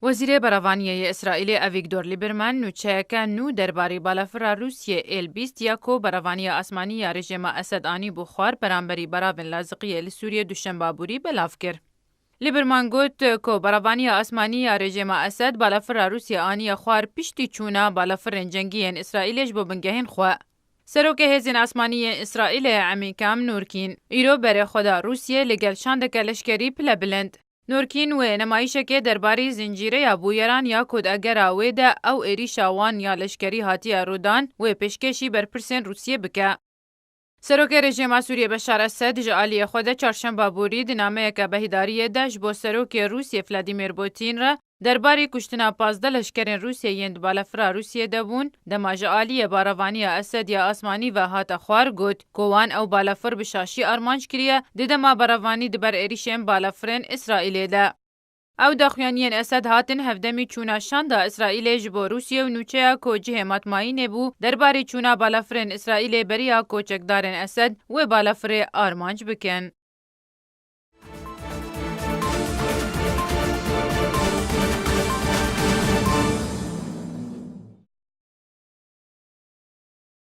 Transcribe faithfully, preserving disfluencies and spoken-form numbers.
Wezîrê Berevaniyê yê Îsraîlê Avîgdor Lîberman nûçeyeke nû derbarî balafira Rûsiyê êl bîst ya ku berevaniya asmanî ya rejîma Esed anîbû xwar beramberî beravên laziqiyê li Sûriyê duşemba borî belav kir. Lîberman got ku berevaniya asmanî ya rejîma Esed balafira Rûsiyê aniye xwar piştî çûna balafirên cengî yên Îsraîlê ji bo bingehên xwe. Serokê Hêzên Asmanî yên Îsraîlê Emîkam Nûrkîn îro berê xwe da Rûsiyê li gel şandeke leşkerî pilebilind. Nûrkîn wê nemayîşekê derbarî zincîreya bûyeran ya ku di egera wê de ew êrîşa wan ya leşkerî hatiye rûdan wê pêşkêşî berpirsên Rûsiyê bike. Serokê rejîma Sûriyê Beşar Esed ji aliyê xwe de çarşemba borî di nameyeke behidariyê de ji bo serokê Rûsiyê Vladimir Putin re derbarî kuştina pazdeh leşkerên Rûsiyê yên di balafira Rûsiyê de bûn, dema ji aliyê barevaniya Esed ya asmanî ve hate xwar, got ku wan ew balafir bi şaşî armanc kiriye, di dema berevanî di ber êrîşên balafirên Îsraîlê de. Ew daxuyaniyên Esed hatin hevdemî çûna şanda Îsraîlê ji bo Rûsiyê û nûçeya ku cihê matmayînê bû, derbarî çûna balafirên Îsraîlê beriya ku çekdarên Esed wê balafirê armanc bikin.